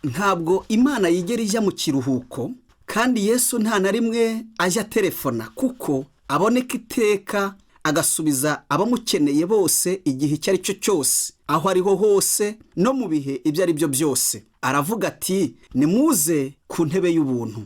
Ntabwo Imana yigera ijya mu kiruhuko, kandi Yesu nta na rimwe ajya telefona, kuko aboneka iteka agasubiza abamukeneye bose igihe icyo ari cyo cyose, aho ariho hose no mu bihe ibyo ari byo byose. Aravuga ati nimuze ku ntebe y'ubuntu.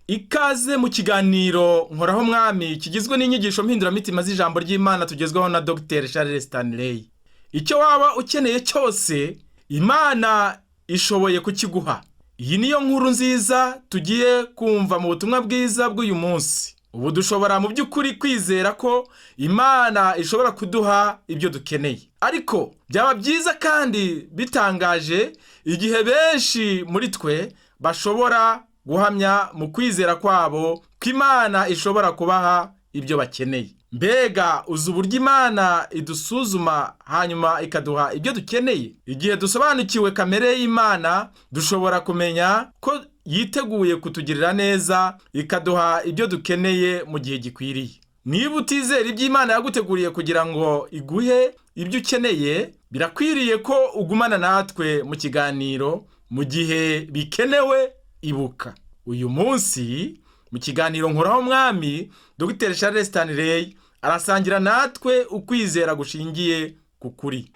Ikaze mu kiganiro Nkoraho Mwami kigizwe n'inyigisho mpinduramitima z'ijambo ry'Imana tugezweho na Dr Charles Stanley. Icyo waba ukeneye cyose Imana ishoboye kukiguha. Iyi niyo nkuru nziza tugiye kumva mu butumwa bwiza bw'uyu munsi. Ubu dushobora mu by'ukuri kwizera ko Imana ishobora kuduha ibyo dukeneye. Ariko byaba byiza kandi bitangaje igihe benshi muri twe bashobora guhamya mu kwizera kwabo ko Imana ishobora kubaha ibyo bakeneye. Mbega uzi uburyo Imana idusuzuma hanyuma ikaduha ibyo dukeneye? Igihe dusobanukiwe kamere y'Imana, dushobora kumenya ko yiteguye kutugirira neza ikaduha ibyo dukeneye mu gihe gikwiriye. Niba utizera ibyo Imana yaguteguriye kugira ngo iguhe ibyo ukeneye, birakwiriye ko ugumana natwe mu kiganiro mu gihe bikenewe. Ibuka uyu munsi mu kiganiro Nkoraho Mwami, Dr Charles Stanley arasangira natwe ukwizera gushingiye ku kuri.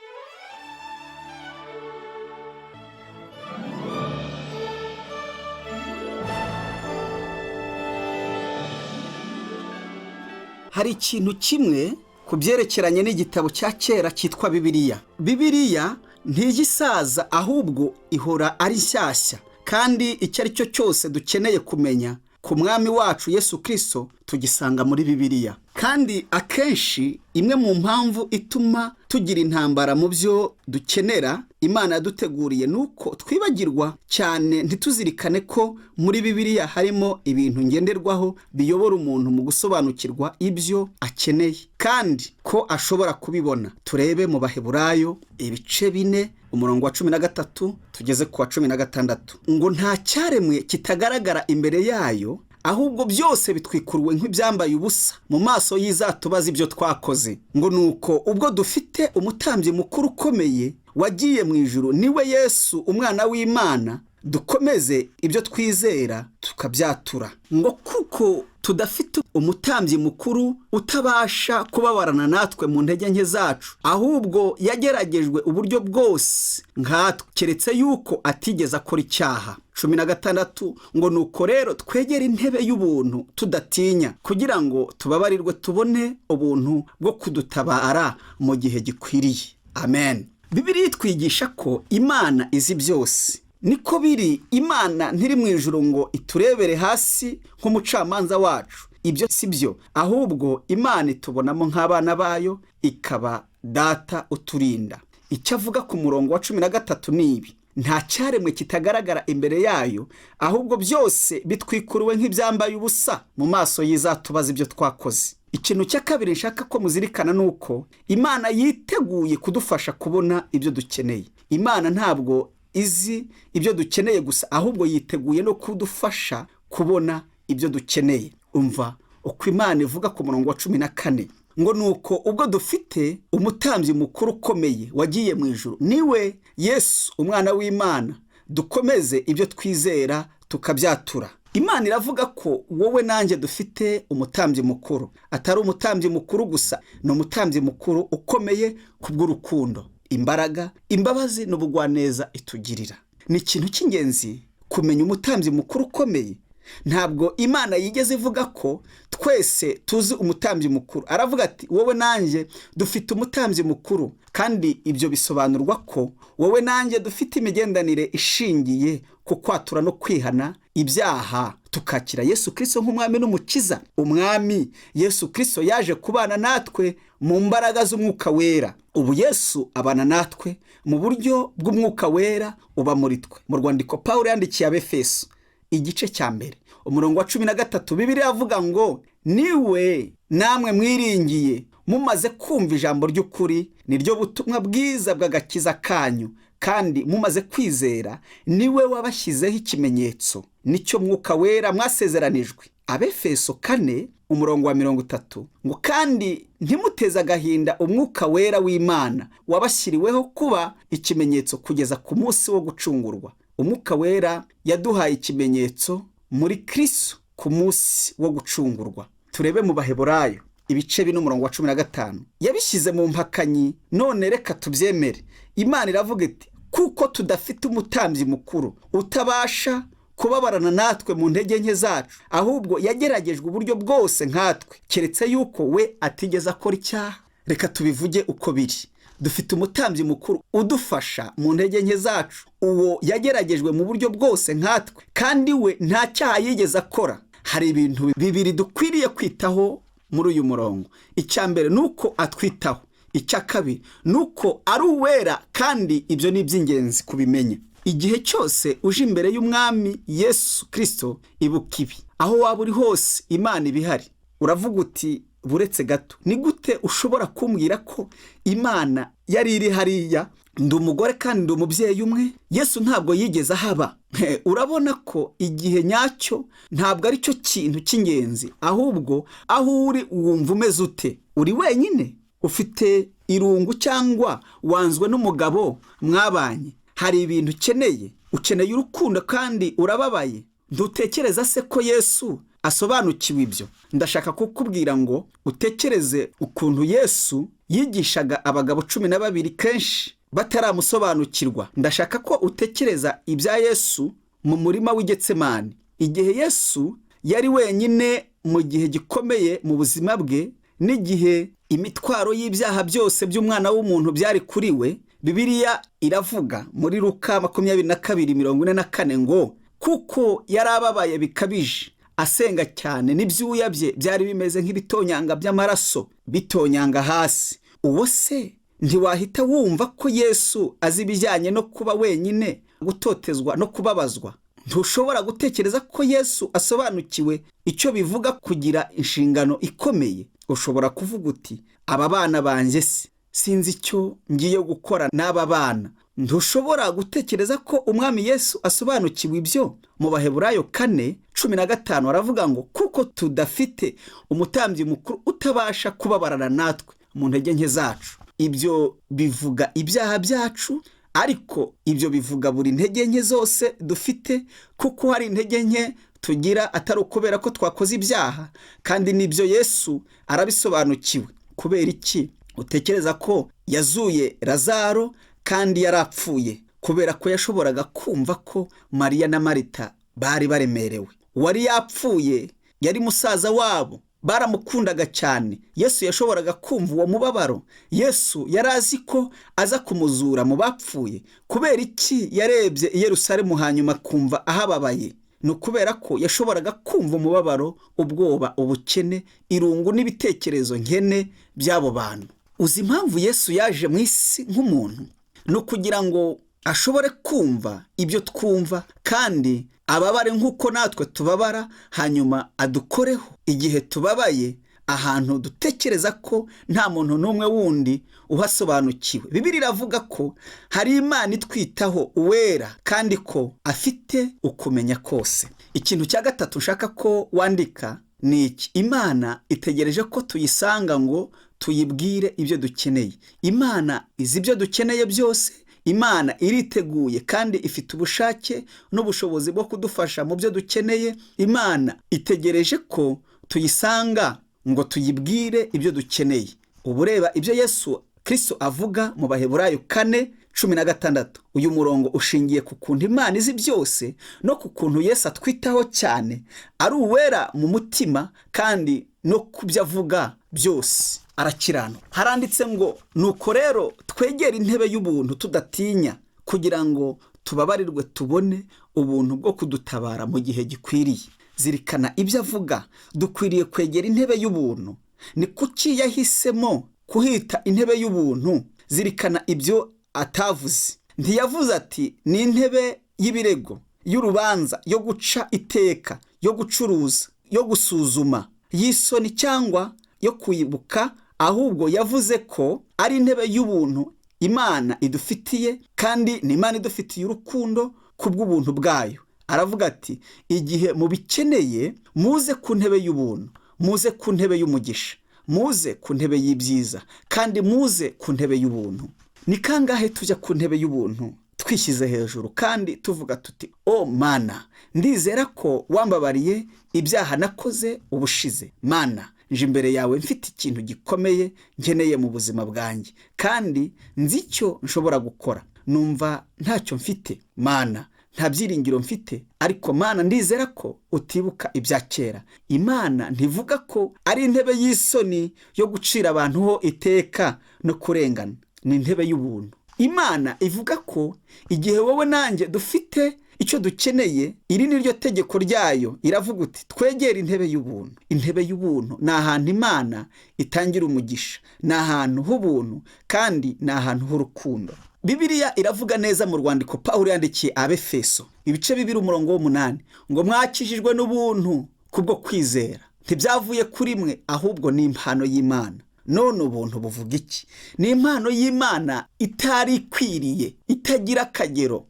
Hari ikintu kimwe ku byerekeranye n'igitabo cya kera cyitwa Bibiliya. Bibiliya ntijya isaza, ahubwo ihora ari nshyashya, kandi icyo ari cyo cyose dukeneye kumenya ku mwami wacu Yesu Kristo tugisanga muri Bibiliya. Kandi akenshi imwe mu mpamvu ituma tugira intambara mu byo dukenera Imana yaduteguriye ni uko twibagirwa cyane, ntituzirikane ko muri Bibiliya harimo ibintu ngenderwaho biyobora umuntu mu gusobanukirwa ibyo akeneye kandi ko ashobora kubibona. Turebe mu Baheburayo ibice 4 umurongo wa 13 tugeze ku wa 16, ngo nta cyaremwe kitagaragara imbere yayo, ahubwo byose bitwikuruwe nk'ibyambaye ubusa mu maso y'izatubaza ibyo twakoze. Ngo nuko ubwo dufite umutambyi mukuru ukomeye wagiye mu ijuru, niwe Yesu umwana w'Imana, dukomeze ibyo twizera tukabyatura. Ngo kuko tudafite umutambyi mukuru utabasha kubabarana natwe mu ntege nke zacu, ahubwo yageragejwe uburyo bwose nkatwe, keretse yuko atigeze akora icyaha. 16 ngo nuko rero twegere intebe y'ubuntu tudatinya, kugira ngo tubabarirwe tubone ubuntu bwo kudutabara mu gihe gikwiriye. Amen. Bibiliya itwigisha ko Imana izi byose. Niko biri, Imana ntiri mu ijuru ngo iturebere hasi nk'umucamanza wacu. Ibyo si byo, ahubwo Imana itubonamo nk'abana bayo, ikaba data uturinda. Icyo avuga ku murongo wa 13 ni ibi: nta cyaremwe kitagaragara imbere yayo, ahubwo byose bitwikuruwe nk'ibyambaye ubusa mu maso y'izatubaza ibyo twakoze. Ikintu cya kabiri nshaka ko muzirikana ni uko Imana yiteguye kudufasha kubona ibyo dukeneye. Imana ntabwo izi ibyo dukeneye gusa, ahubwo yiteguye no kudufasha kubona ibyo dukeneye. Umva uko Imana ivuga ku murongo wa 14, ngo nuko ubwo dufite umutambyi mukuru ukomeye wagiye mu ijuru, niwe Yesu umwana w'Imana, dukomeze ibyo twizera tukabyatura. Imana iravuga ko wowe nanjye dufite umutambyi mukuru. Atari umutambyi mukuru gusa, ni umutambyi mukuru ukomeye kubw'urukundo, imbaraga, imbabazi n'ubugwaneza itugirira. Ni ikintu cy'ingenzi kumenya umutambyi mukuru ukomeye. Ntabwo Imana yigeze ivuga ko twese tuzi umutambyi mukuru. Aravuga ati wowe nanjye dufite umutambyi mukuru, kandi ibyo bisobanurwa ko wowe nanjye dufite imigendanire ishingiye ku kwatura no kwihana ibyaha, tukakira Yesu Kristo nk'umwami n'umukiza. Umwami Yesu Kristo yaje kubana natwe mu mbaraga z'umwuka wera. Ubu Yesu abana natwe mu buryo bw'umwuka wera uba muri twe. Mu rwandiko Pawulo yandikiye Abefeso igice cya 1 umurongo wa 13, Bibiliya avuga ngo niwe namwe mwiringiye mumaze kumva ijambo ry'ukuri, niryo butumwa bwiza bw'agakiza kanyu, kandi mumaze kwizera niwe wabashyizeho ikimenyetso, nicyo mwuka wera mwasezeranijwe. Abefeso 4 umurongo wa 30 ngo kandi ntimuteze agahinda umwuka wera w'Imana wabashyiriweho kuba ikimenyetso kugeza ku munsi wo gucungurwa. Umwuka wera yaduhaye ikimenyetso muri Kristo ku munsi wo gucungurwa. Turebe mu Baheburayo ibice 4 umurongo wa 15. Yabishyize mu mpakanyi, none reka tubyemere. Imana iravuga iti kuko tudafite umutambyi mukuru utabasha kubabarana natwe mu ntege nke zacu, ahubwo yageragejwe uburyo bwose nkatwe, keretse yuko we atigeze akora icyaha. Reka tubivuge uko biri. Dufite umutambyi mukuru udufasha mu ntege nke zacu, uwo yageragejwe mu buryo bwose nkatwe, kandi we nta cyaha yigeze akora. Hari ibintu bibiri dukwiriye kwitaho muri uyu murongo. Icya mbere ni uko atwitaho, icya kabiri ni uko ari uwera, kandi ibyo ni iby'ingenzi kubimenya. Igihe cyose uje imbere y'Umwami Yesu Kristo, ibuka ibi. Aho waba uri hose Imana iba ihari. Uravuga uti buretse gato, ni gute ushobora kumbwira ko Imana yari iri hariya? Ndi umugore kandi ndi umubyeyi umwe. Yesu ntabwo yigeze ahaba. Urabona ko igihe nyacyo ntabwo ari cyo kintu cy'ingenzi, ahubwo aho uri wumva umeze ute? Uri wenyine? Ufite irungu cyangwa wanzwe n'umugabo mwabanye? Hari ibintu ukeneye, ukeneye urukundo kandi urababaye. Ntutekereza se ko Yesu asobanukiwe ibyo? Ndashaka kukubwira ngo utekereze ukuntu Yesu yigishaga abagabo 12 kenshi bataramusobanukirwa. Ndashaka ko utekereza ibya Yesu mu murima w'Igetsemani, igihe Yesu yari wenyine mu gihe gikomeye mu buzima bwe, n'igihe imitwaro y'ibyaha byose by'umwana w'umuntu byari kuri we. Bibiliya iravuga muri Luka 22:44 ngo kuko yari ababaye bikabije, asenga cyane, n'ibyuya bye byari bimeze nk'ibitonyanga by'amaraso bitonyanga hasi. Uwo se ntiwahita wumva ko Yesu azi ibijyanye no kuba wenyine, gutotezwa no kubabazwa? Ntushobora gutekereza ko Yesu asobanukiwe icyo bivuga kugira inshingano ikomeye? Ushobora kuvuga uti aba bana banjye se sinzi icyo ngiye gukora n'aba bana. Ntushobora gutekereza ko Umwami Yesu asobanukiwe ibyo? Mu Baheburayo 4:15 aravuga ngo kuko tudafite umutambyi mukuru utabasha kubabarana natwe mu ntege nke zacu. Ibyo bivuga ibyaha byacu, ariko ibyo bivuga buri ntege nke zose dufite, kuko hari intege nke tugira atari ukubera ko twakoze ibyaha, kandi nibyo Yesu arabisobanukiwe. Kubera iki utekereza ko yazuye Lazaro kandi yarapfuye? Kubera ko yashoboraga kumva ko Mariya na Marita bari baremerewe. Uwari yapfuye yari musaza wabo, baramukundaga cyane. Yesu yashoboraga kumva uwo mubabaro. Yesu yari azi ko aza kumuzura mu bapfuye. Kubera iki yarebye i Yerusalemu hanyuma kumva ahababaye? Ni ukubera ko yashoboraga kumva umubabaro, ubwoba, ubukene, irungu n'ibitekerezo nkene by'abo bantu. Uzi impamvu Yesu yaje mu isi nk'umuntu? Ni ukugira ngo ashobore kumva ibyo twumva, kandi ababare nk'uko natwe tubabara, hanyuma adukoreho igihe tubabaye, ahantu dutekereza ko nta muntu n'umwe wundi uhasobanukiwe. Bibiliya iravuga ko hari Imana itwitaho, uwera, kandi ko afite ukumenya kose. Ikintu cya gatatu nshaka ko wandika ni iki: Imana itegereje ko tuyisanga ngo tuyibwire ibyo dukeneye. Imana izi ibyo dukeneye byose. Imana iriteguye kandi ifite ubushake n'ubushobozi bwo kudufasha mu byo dukeneye. Imana itegereje ko tuyisanga ngo tuyibwire ibyo dukeneye. Ubu ureba ibyo Yesu Kristo avuga mu Baheburayo 4:16. Uyu murongo ushingiye ku kuntu Imana izi byose no ku kuntu Yesu atwitaho cyane, ari uwera mu mutima kandi no ku byo avuga byose arakiranuka. Haranditse ngo nuko rero twegere intebe y'ubuntu tudatinya, kugira ngo tubabarirwe tubone ubuntu bwo kudutabara mu gihe gikwiriye. Zirikana ibyo avuga, dukwiriye kwegera intebe y'ubuntu. Ni kuki yahisemo kuhita intebe y'ubuntu? Zirikana ibyo atavuze. Ntiyavuze ati ni intebe y'ibirego, y'urubanza, yo guca iteka, yo gucuruza, yo gusuzuma, y'isoni cyangwa yo kwibuka, ahubwo yavuze ko ari intebe y'ubuntu Imana idufitiye, kandi ni Imana idufitiye urukundo kubw'ubuntu bwayo. Aravuga ati igihe mubikeneye muze ku ntebe y'ubuntu, Muze ku ntebe y'umugisha, muze ku ntebe y'ibyiza, kandi muze ku ntebe y'ubuntu. Ni kangahe tujya ku ntebe y'ubuntu twishyize hejuru kandi tuvuga tuti: "O Mana, ndizera ko wambabariye ibyaha nakoze ubushize. Mana, nje imbere yawe mfite ikintu gikomeye nkeneye mu buzima bwanjye, kandi nzi icyo nshobora gukora. Numva ntacyo mfite, Mana, nta byiringiro mfite, ariko Mana, ndizera ko utibuka ibya kera." Imana ntivuga ko ari intebe y'isoni yo gucira abantu ho iteka no kurengana. Ni intebe y'ubuntu. Imana ivuga ko igihe wowe nanjye dufite icyo dukeneye, iri ni ryo tegeko ryayo, iravuga uti: "Twegere intebe y'ubuntu." Intebe y'ubuntu ni ahantu Imana itangira umugisha, ni ahantu h'ubuntu kandi ni ahantu h'urukundo. Bibiliya iravuga neza mu rwandiko Pawulo yandikiye Abefeso, ibice 2, umurongo w'8, ngo: "Mwakijijwe n'ubuntu kubwo kwizera, ntibyavuye kuri mwe, ahubwo ni impano y'Imana." None ubuntu buvuga iki? Ni impano y'Imana itari ikwiriye, itagira akagero,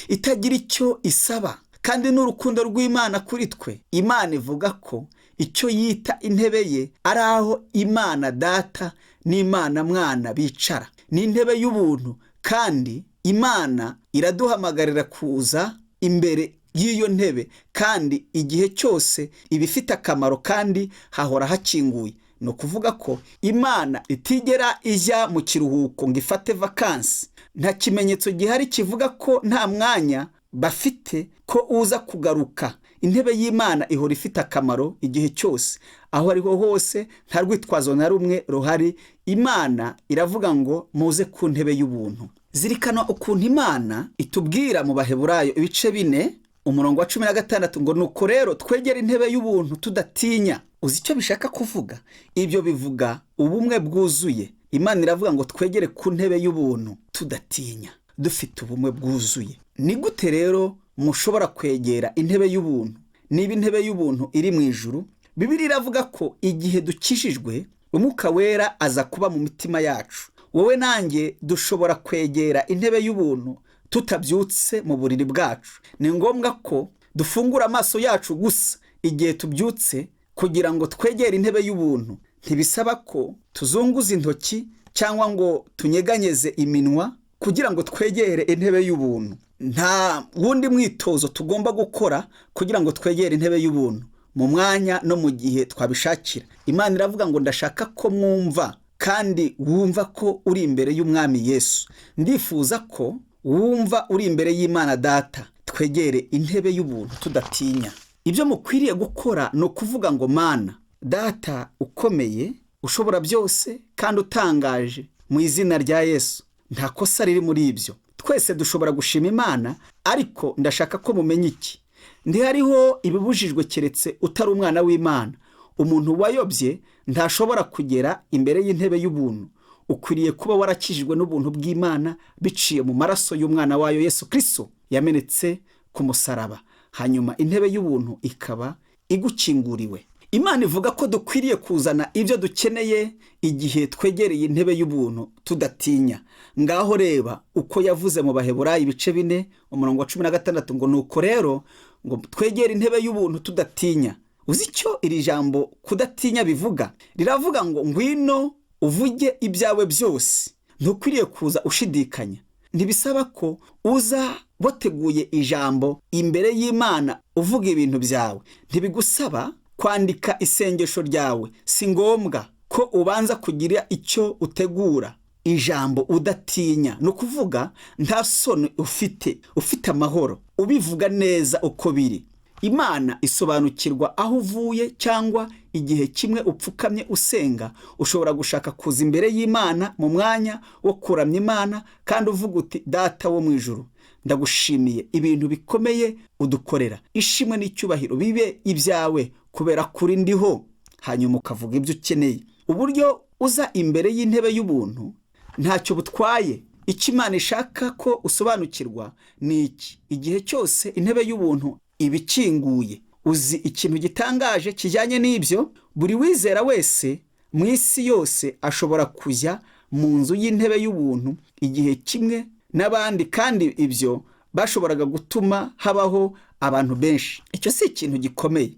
itagira icyo isaba, kandi n'urukundo rw'Imana kuri twe. Imana ivuga ko icyo yita intebe ye ari aho Imana Data n'Imana Mwana bicara. Ni intebe y'ubuntu, kandi Imana iraduhamagarira kuza imbere y'iyo ntebe, kandi igihe cyose iba ifite akamaro kandi hahora hakinguye. Ni ukuvuga ko Imana itigera ijya mu kiruhuko ngo ifate vakansi. Nta kimenyetso gihari kivuga ko nta mwanya bafite ko uza kugaruka. Intebe y'Imana ihora ifite akamaro igihe cyose, aho ariho hose, nta rwitwazo na rumwe ruhari. Imana iravuga ngo: "Muze ku ntebe y'ubuntu." Zirikana ukuntu Imana itubwira mu Baheburayo, ibice 4, umurongo wa 16, ngo: "Nuko rero twegere intebe y'ubuntu tudatinya." Uzi icyo bishaka kuvuga? Ibyo bivuga ubumwe bwuzuye. Imana iravuga ngo twegere ku ntebe y'ubuntu tudatinya, dufite ubumwe bwuzuye. Ni gute rero mushobora kwegera intebe y'ubuntu niba intebe y'ubuntu iri mu ijuru? Bibiliya iravuga ko igihe dukijijwe, Umwuka Wera aza kuba mu mitima yacu. Wowe nanjye dushobora kwegera intebe y'ubuntu tutabyutse mu buriri bwacu. Ni ngombwa ko dufungura amaso yacu gusa igihe tubyutse kugira ngo twegere intebe y'ubuntu. Ntibisaba ko tuzunguza intoki cyangwa ngo tunyeganyeze iminwa kugira ngo twegere intebe y'ubuntu. Nta wundi mwitozo tugomba gukora kugira ngo twegere intebe y'ubuntu mu mwanya no mu gihe twabishakira. Imana iravuga ngo: "Ndashaka ko mwumva kandi wumva ko uri imbere y'Umwami Yesu. Ndifuza ko wumva uri imbere y'Imana Data." Twegere intebe y'ubuntu tudatinya. Ibyo mukwiriye gukora ni ukuvuga ngo: "Mana Data ukomeye, ushobora byose kandi utangaje, mu izina rya Yesu." Nta kosa riri muri ibyo. Twese dushobora gushima Imana, ariko ndashaka ko mumenya iki: ntihariho ibibujijwe keretse utari umwana w'Imana. Umuntu wayobye ntashobora kugera imbere y'intebe y'ubuntu. Ukwiriye kuba warakijijwe n'ubuntu bw'Imana biciye mu maraso y'umwana wayo Yesu Kristo yamenetse ku musaraba, hanyuma intebe y'ubuntu ikaba igukinguriwe. Imana ivuga ko dukwiriye kuzana ibyo dukeneye igihe twegereye intebe y'ubuntu tudatinya. Ngaho reba uko yavuze mu Baheburayi, ibice 4, umurongo wa 16, ngo: "Nuko rero ngo twegere intebe y'ubuntu tudatinya." Uzi icyo iri jambo kudatinya bivuga? Riravuga ngo: "Ngwino uvuge ibyawe byose." Ntukwiriye kuza ushidikanya. Ntibisaba ko uza wateguye ijambo imbere y'Imana uvuga ibintu byawe. Ntibigusaba kwandika isengesho ryawe. Si ngombwa ko ubanza kugira icyo utegura. Ijambo udatinya ni ukuvuga nta soni ufite, ufite amahoro, ubivuga neza uko biri. Imana isobanukirwa aho uvuye, cyangwa igihe kimwe upfukamye usenga, ushobora gushaka kuza imbere y'Imana mu mwanya wo kuramya Imana kandi uvuga uti: "Data wo mu ijuru, ndagushimiye ibintu bikomeye udukorera. Ishimwe n'icyubahiro bibe ibyawe kubera kuri ndiho." Hanyuma ukavuga ibyo ukeneye. Uburyo uza imbere y'intebe y'ubuntu ntacyo butwaye. Icyo Imana ishaka ko usobanukirwa ni iki: igihe cyose intebe y'ubuntu iba ikinguye. Uzi ikintu gitangaje kijyanye n'ibyo? Buri wizera wese mu isi yose ashobora kujya mu nzu y'intebe y'ubuntu igihe kimwe n'abandi, kandi ibyo bashoboraga gutuma habaho abantu benshi. Icyo si ikintu gikomeye.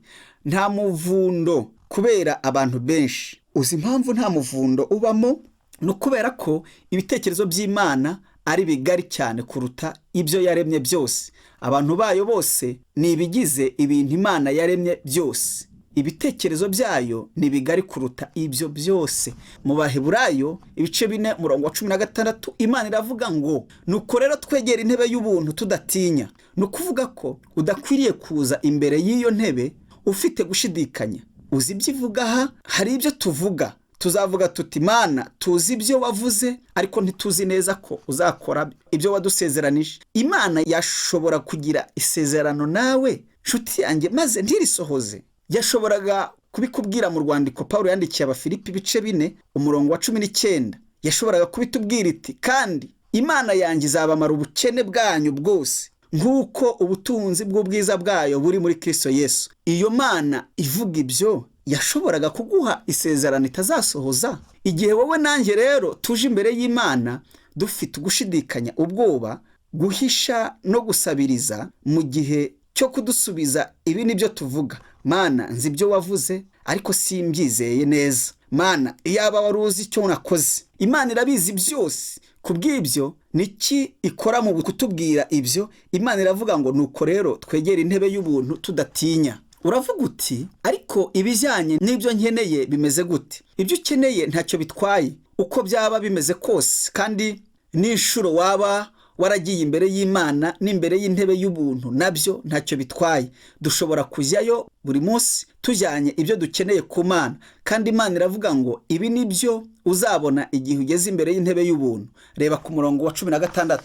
Nta muvundo. Kubera abantu benshi. Uzi impamvu nta muvundo ubamo? Ni ukubera ko ibitekerezo by'Imana ari bigari cyane kuruta ibyo yaremye byose. Abantu bayo bose ni ibigize ibintu Imana yaremye byose. Ibitekerezo byayo ni bigari kuruta ibyo byose. Mu Baheburayo ibice 4 umurongo wa 16, Imana iravuga ngo nuko rero twegera intebe y'ubuntu tudatinya. Ni ukuvuga ko udakwiriye kuza imbere y'iyo ntebe ufite gushidikanya. Uzi ibyo ivuga aha? Hari ibyo tuvuga, tuzavuga tuti Mana, tuzi ibyo wavuze ariko ntituzi neza ko uzakora ibyo wadusezeranije. Imana yashobora kugira isezerano nawe nshuti yanjye maze ntirisohoze. Yashoboraga kubikubwira mu rwandiko Pawulo yandikiye Abafilipi ibice 4 umurongo wa 19. Yashoboraga kubitubwira iti kandi Imana yanjye izabamara ubukene bwanyu bwose nk'uko ubutunzi bw'ubwiza bwayo buri muri Kristo Yesu. Iyo Mana ivuga ibyo yashoboraga kuguha isezerano itazasohoza. Igihe wowe nanjye rero tuje imbere y'Imana dufite ugushidikanya, ubwoba, guhisha no gusabiriza, mu gihe cyo kudusubiza ibi nibyo tuvuga: Mana, nzi ibyo wavuze ariko simbyizeye neza. Mana, iyaba wari uzi icyo nakoze. Imana irabizi byose. Kubw'ibyo niki ikora mu kutubwira ibyo? Imana iravuga ngo nuko rero twegera intebe y'ubuntu tudatinya. Uravuga uti ariko ibijyanye n'ibyo nkeneye bimeze gute? Ibyo ukeneye ntacyo bitwaye uko byaba bimeze kose, kandi n'inshuro waba waragiye imbere y'Imana n'imbere y'intebe y'ubuntu nabyo ntacyo bitwaye. Dushobora kujyayo buri munsi tujyanye ibyo dukeneye ku Mana, kandi Imana iravuga ngo ibi nibyo uzabona igihe ugeze imbere y'intebe y'ubuntu. Reba ku murongo wa 16.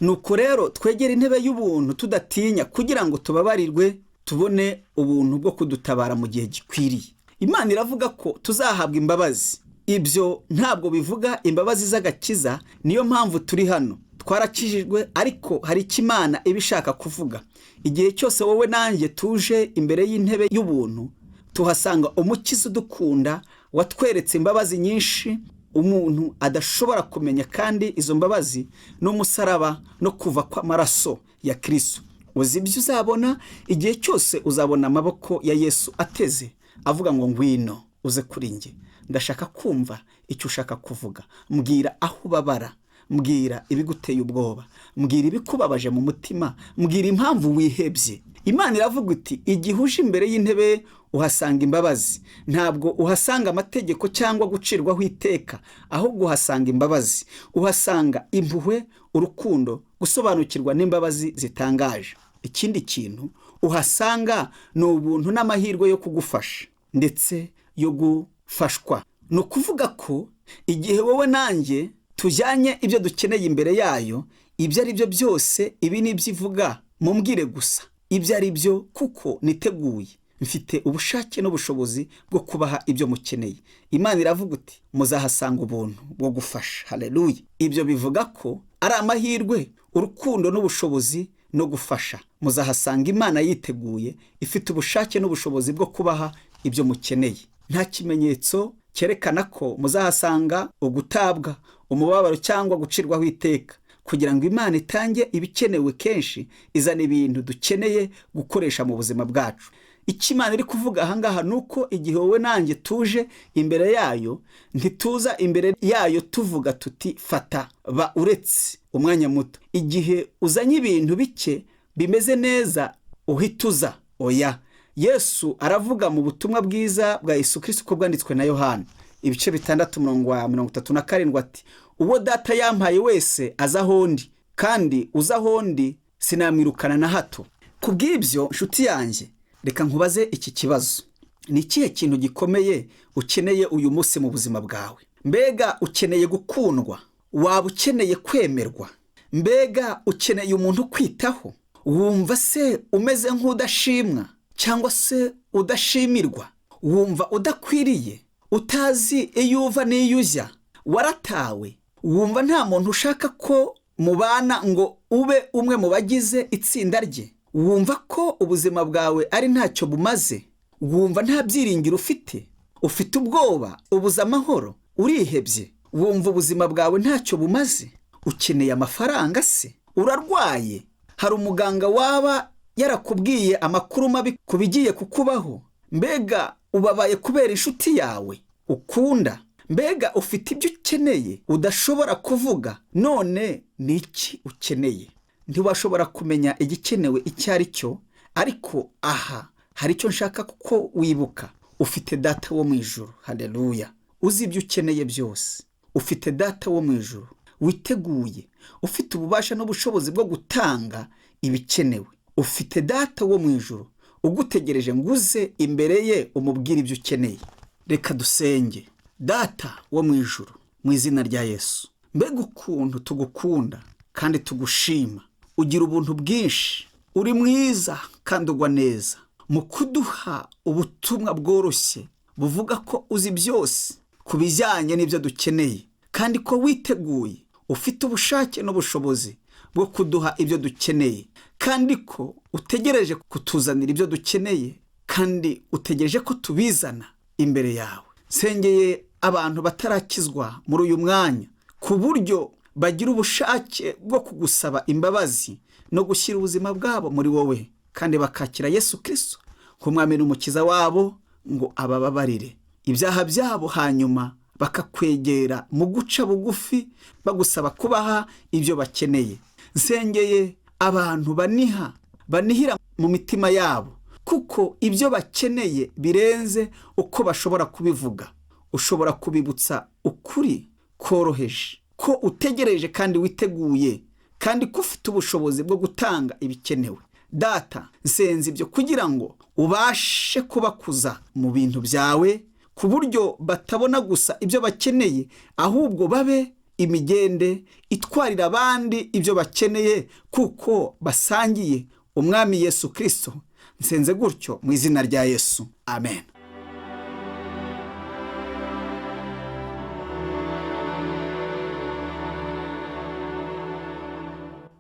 Nuko rero twegera intebe y'ubuntu tudatinya kugira ngo tubabarirwe, tubone ubuntu bwo kudutabara mu gihe gikwiriye. Imana iravuga ko tuzahabwa imbabazi. Ibyo ntabwo bivuga imbabazi z'agakiza, niyo mpamvu turi hano. Twarakijijwe, ariko hari icyo Imana iba ishaka kuvuga. Igihe cyose wowe nanjye tuje imbere y'intebe y'ubuntu, tuhasanga umukiza udukunda watweretse imbabazi nyinshi umuntu adashobora kumenya, kandi izo mbabazi n'umusaraba no kuva kw'amaraso ya Kristo. Uzi ibyo uzabona? Igihe cyose uzabona amaboko ya Yesu ateze avuga ngo ngwino uze kuri njye, ndashaka kumva icyo ushaka kuvuga. Mbwira aho ubabara, mbwira ibiguteye ubwoba, mbwira ibikubabaje mu mutima, mbwira impamvu wihebye. Imana iravuga iti igihe uje imbere y'intebe uhasanga imbabazi. Ntabwo uhasanga amategeko cyangwa gucirwaho iteka, ahubwo uhasanga imbabazi. Uhasanga impuhwe, urukundo, gusobanukirwa n'imbabazi zitangaje. Ikindi kintu uhasanga ni ubuntu n'amahirwe yo kugufasha ndetse yo gufashwa. Ni ukuvuga ko igihe wowe nanjye tujyanye ibyo dukeneye imbere yayo, ibyo ari byo byose, ibi ni ibyo ivuga, mumbwire gusa ibyo ari byo, kuko niteguye, mfite ubushake n'ubushobozi bwo kubaha ibyo mukeneye. Imana iravuga uti muzahasanga ubuntu bwo gufasha. Haleluya! Ibyo bivuga ko ari amahirwe, urukundo n'ubushobozi no gufasha. Muzahasanga Imana yiteguye, ifite ubushake n'ubushobozi bwo kubaha ibyo mukeneye. Nta kimenyetso cyerekana ko muzahasanga ugutabwa, umubabaro cyangwa gucirwaho iteka. Kugira ngo Imana itange ibikenewe, kenshi izana ibintu dukeneye gukoresha mu buzima bwacu. Icyo Imana iri kuvuga ahangaha ni uko igihe wowe nanjye tuje imbere yayo, ntituza imbere yayo tuvuga tuti fata, ba uretse umwanya muto. Igihe uzanye ibintu bike bimeze neza uhituza, oya. Yesu aravuga mu butumwa bwiza bwa Yesu Kristo uko bwanditswe na Yohana ibice 6 umurongo wa 37 ati uwo data yampaye wese aza aho ndi, kandi uza aho ndi sinamwirukana na hato. Kubw'ibyo nshuti yanjye, reka nkubaze iki kibazo: ni ikihe kintu gikomeye ukeneye uyu munsi mu buzima bwawe? Mbega ukeneye gukundwa? Waba ukeneye kwemerwa? Mbega ukeneye umuntu kwitaho? Wumva se umeze nk'udashimwa cyangwa se udashimirwa? Wumva udakwiriye, utazi iyo uva n'iyo ujya? Waratawe? Wumva nta muntu ushaka ko mubana ngo ube umwe mu bagize itsinda rye? Wumva ko ubuzima bwawe ari ntacyo bumaze? Wumva nta byiringiro ufite? Ufite ubwoba, ubuze amahoro, urihebye? Wumva ubuzima bwawe ntacyo bumaze? Ukeneye amafaranga se? Urarwaye? Hari umuganga waba yarakubwiye amakuru mabi ku bigiye kukubaho? Mbega ubabaye kubera inshuti yawe ukunda? Mbega ufite ibyo ukeneye udashobora kuvuga? None ni iki ukeneye? Ntiwashobora kumenya igikenewe icyo ari cyo, ariko aha hari icyo nshaka kuko wibuka. Ufite data wo mu ijuru, haleluya, uzi ibyo ukeneye byose. Ufite data wo mu ijuru witeguye, ufite ububasha n'ubushobozi bwo gutanga ibikenewe. Ufite data wo mu ijuru ugutegereje ngo uze imbere ye umubwire ibyo ukeneye. Reka dusenge. Data wo mu ijuru, mu izina rya Yesu, mbega ukuntu tugukunda kandi tugushima. Ugira ubuntu bwinshi, uri mwiza kandi ugwa neza mu kuduha ubutumwa bworoshye buvuga ko uzi byose ku bijyanye n'ibyo dukeneye, kandi ko witeguye, ufite ubushake n'ubushobozi bwo kuduha ibyo dukeneye, kandi ko utegereje kutuzanira ibyo dukeneye, kandi utegereje ko tubizana imbere yawe. Nsengeye abantu batarakizwa muri uyu mwanya, ku buryo bagira ubushake bwo kugusaba imbabazi no gushyira ubuzima bwabo muri wowe, kandi bakakira Yesu Kristo nk'umwami n'umukiza wabo ngo abababarire ibyaha byabo, hanyuma bakakwegera mu guca bugufi bagusaba kubaha ibyo bakeneye. Nsengeye abantu banihira mu mitima yabo, kuko ibyo bakeneye birenze uko bashobora kubivuga. Ushobora kubibutsa ukuri koroheje ko utegereje kandi witeguye, kandi ko ufite ubushobozi bwo gutanga ibikenewe. Data, nsenze ibyo kugira ngo ubashe kubakuza mu bintu byawe, ku buryo batabona gusa ibyo bakeneye, ahubwo babe imigende itwarira abandi ibyo bakeneye, kuko basangiye umwami Yesu Kristo. Nsenze gutyo mu izina rya Yesu, amen.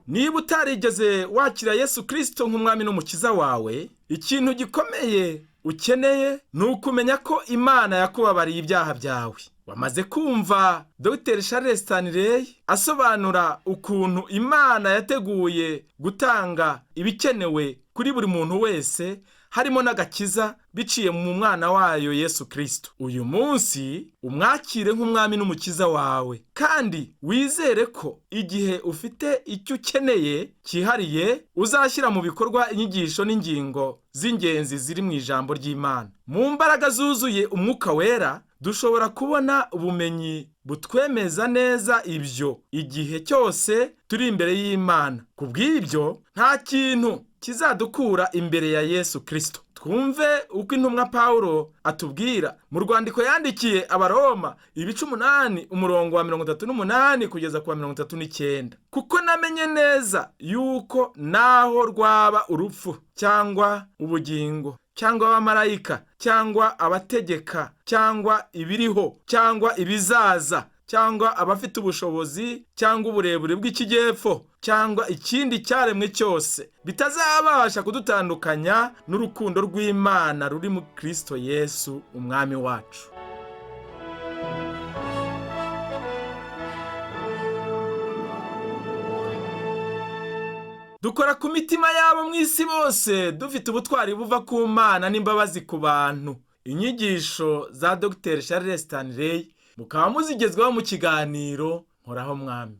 Niba utarigeze wakira Yesu Kristo nk'umwami n'umukiza wawe, ikintu gikomeye ukeneye ni ukumenya ko Imana yakubabariye ibyaha byawe. Wamaze kumva Dr Charles Stanley asobanura ukuntu Imana yateguye gutanga ibikenewe kuri buri muntu wese, harimo n'agakiza, biciye mu mwana wayo Yesu Kristo. Uyu munsi umwakire nk'umwami n'umukiza wawe, kandi wizere ko igihe ufite icyo ukeneye cyihariye uzashyira mu bikorwa inyigisho n'ingingo z'ingenzi ziri mu ijambo ry'Imana. Mu mbaraga zuzuye umwuka wera, dushobora kubona ubumenyi butwemeza neza ibyo igihe cyose turi imbere y'Imana. Ku bw'ibyo, nta kintu kizadukura imbere ya Yesu Kristo. Twumve uko intumwa Pawulo atubwira mu rwandiko yandikiye Abaroma ibice 8 umurongo wa 38 kugeza ku wa 39. Kuko namenye neza yuko naho rwaba urupfu cyangwa ubugingo cyangwa abamarayika cyangwa abategeka cyangwa ibiriho cyangwa ibizaza cyangwa abafite ubushobozi cyangwa uburebure bw'ikijyepfo cyangwa ikindi cyaremwe cyose bitazabasha kudutandukanya n'urukundo rw'Imana ruri mu Kristo Yesu umwami wacu. Dukora ku mitima yabo mu isi bose dufite ubutwari buva ku Mana n'imbabazi ku bantu. Inyigisho za Dr Charles Stanley mukaba muzigezwaho mu kiganiro Nkoraho Mwami.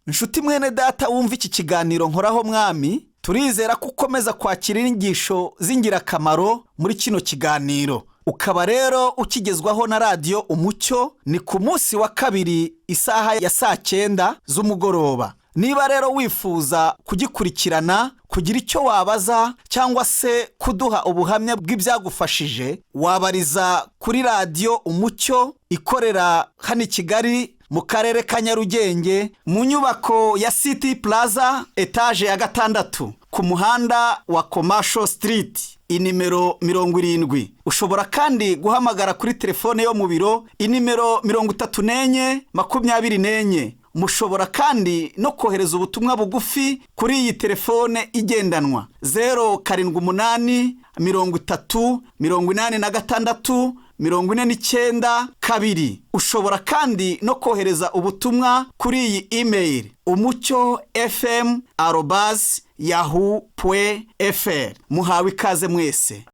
Inshuti mwene data wumva iki kiganiro Nkoraho Mwami, turizera ko ukomeza kwakira inyigisho z'ingirakamaro muri kino kiganiro. Ukaba rero ukigezwaho na radiyo Umucyo, ni ku munsi wa kabiri isaha ya 9:00 z'umugoroba. Niba rero wifuza kugikurikirana, kugira icyo wabaza cyangwa se kuduha ubuhamya bw'ibyagufashije, wabariza kuri radiyo Umucyo ikorera hano i Kigali mu karere ka Nyarugenge, mu nyubako ya City Plaza etaje ya 6 ku muhanda wa Commercial Street inimero 70. Ushobora kandi guhamagara kuri telefone yo mu biro inimero 34 24. Mushobora kandi no kohereza ubutumwa bugufi kuri iyi telefone igendanwa 078 30 86 49 2. Ushobora kandi no kohereza ubutumwa kuri iyi email umucyofm@yahoo.fr. Muhawe ikaze mwese.